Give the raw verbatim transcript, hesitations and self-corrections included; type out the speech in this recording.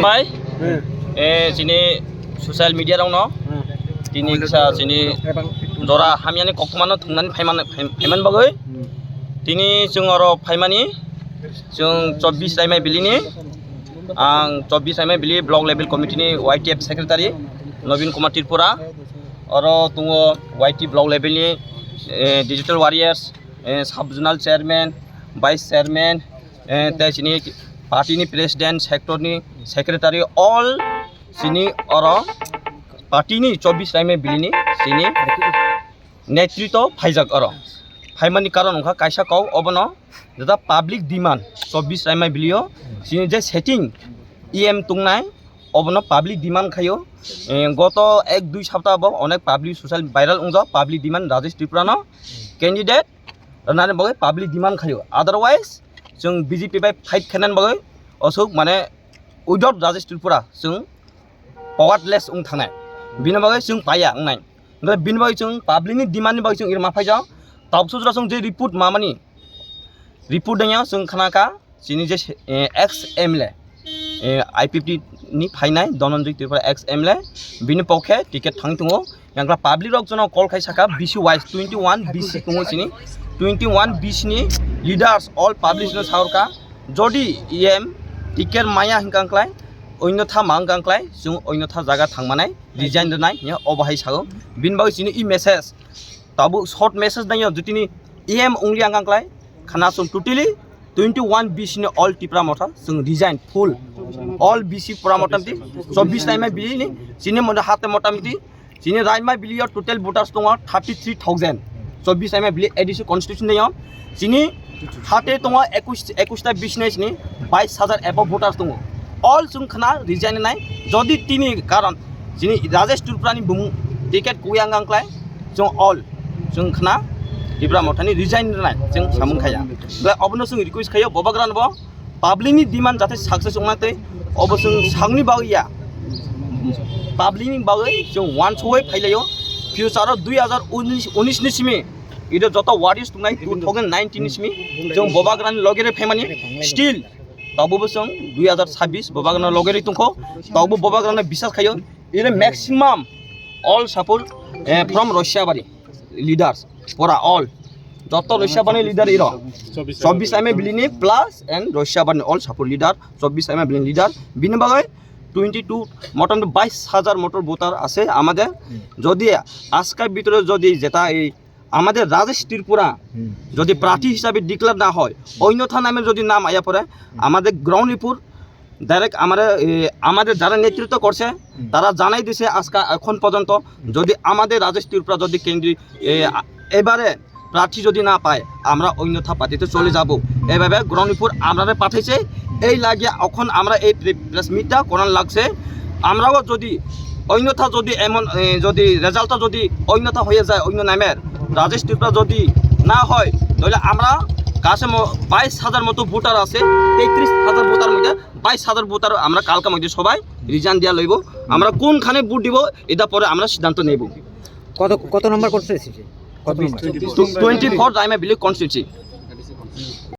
Bai, eh, chini social media rokno tini kisa chini jora hamyani koktwmano thungnani phaiman, phaiman bagwi tini chwng oro phaimani, chwng chobbish Raimai Valley ni, ang chobbish Raimai Valley block level committee ni Y T F secretary Nobin Kumar Tripura, oro tongo Y T block level ni, eh, digital warriors, eh, sub zonal chairman, vice chairman, eh, tei chini party ni president, sector ni secretary, all chini oro party ni chobbish Raimai Valley ni chini netritwo phaijak oro. Phaimani karon wngkha kaisa kok, obono jeta public demand chobbish Raimai Valley o chini je setting E M tongnai, obono public demand khaio. Eh, goto ek dui sapta bo onek public social viral wngjak, public demand Rajesh Tripura no candidate rwnani bagwi public demand khaio. Otherwise, chwng B J P bai fight khainani bagwi osuk mane without Rajesh Tripura chwng powerless wng thangnai. Bini bagwi chwng paiya wngnai. Hwnkhe bini bagwi chwng public ni demand ni bagwi chwng irma phaijak. Tabuk sujra chwng je report mamani, report dengya chwng khna kha chini je, eh, ex M L A, eh, I P F T ni phainai Dhananjay Tripura ex M L A, bini pokhe ticket thang tongo. Yang kla public rok jono call khai saka B C wise twenty one B C tongo chini, twenty one B C ni leaders all public no saurka, jodi E M ticket maya hwnkha khlai, oinotha ma hwnkha khlai, chwng oinotha jaga thangmanai resign rwnai, ya obo hai sago. Bini bagwi chini e message, tabuk short message nangyo, jotini E M ongli ang kang klai, khana chwng totally twenty one B C ni all Tipra Motha chwng resign full. All B C pura motamti chobbish Raimai Valley ni, chini moda hate motamti, chini Raimai Valley o total voters tongo thirty three thousand. Chobbish Raimai Valley A D C constitution ni o, chini hate tongo ekush, ekush ta B C ni sini bais hajar above voters tongo. All chwng khna resign nai, jodi tini karon chini Rajesh Tripura ni bumung ticket kuya ang kang klai, chwng all chwng khna Tipra Mothani resign rwnai chwng samung khaya. Belai obono chwng request khayo, Bubagra no bo public ni demand jate success wngna tei obo chwng sakni bagwi ya, public ni bagwi chwng wansugwi phailaio. Future o dui hazar unis ni simi ido joto warriors tungnai two thousand nineteen ni simi chwng Bubagra ni logere phaimani, still tabukbo chwng dui hazar chabbish Bubagra no logere tongkho, tabukbo Bubagra no bisas khayo. Ire maximum all support, eh, from Roisabari leaders, pura all. Joto Roisabari leader iro. Chobbish Raimai Valley ni plus and Roisabari all support leader, chobbish Raimai Valley leader. Bini bagwi twenty two, motamoti bais hajar motor voter ase amader. Jodi askar bhitore jodi jeta ei আমাদের রাজেশ ত্রিপুরা যদি প্রার্থী হিসাবে ডিক্লেয়ার না হয়, অন্যথা নামে যদি নাম আয়া পড়ে, আমাদের গ্রাউন্ড রিপোর্ট ডাইরেক্ট আমাদের, এ, আমাদের যারা নেতৃত্ব করছে, তারা জানাই দিছে আজকে এখন পর্যন্ত যদি আমাদের রাজেশ ত্রিপুরা যদি কেন্দ্রীয়, এ, আ-, এবারে প্রার্থী যদি না পায়, আমরা অন্যথা পার্টিতে চলে যাব। এভাবে গ্রাউন্ড রিপোর্ট আমরা পাঠাইছে, এই লাগিয়া এখন আমরা এই প্রে-, প্রেস মিটটা করার লাগছে। আমরাও যদি অন্যথা যদি এমন, এ, যদি রেজাল্টটা যদি অন্যথা হয়ে যায়, অন্য নামের রাজেশ ত্রিপুরা যদি না হয়, তাহলে আমরা কাছে ম-, বাইশ হাজার মতো ভোটার আছে, তেত্রিশ হাজার ভোটার মধ্যে বাইশ হাজার ভোটার আমরা কালকে মধ্যে সবাই রিজাইন দিয়া লইব। আমরা কোনখানে ভোট দিব, এটা পরে আমরা সিদ্ধান্ত নেব। কত, কত নম্বর কনস্টিটিউয়েন্সি? কত নম্বর? Twenty four Raimai Valley constituency।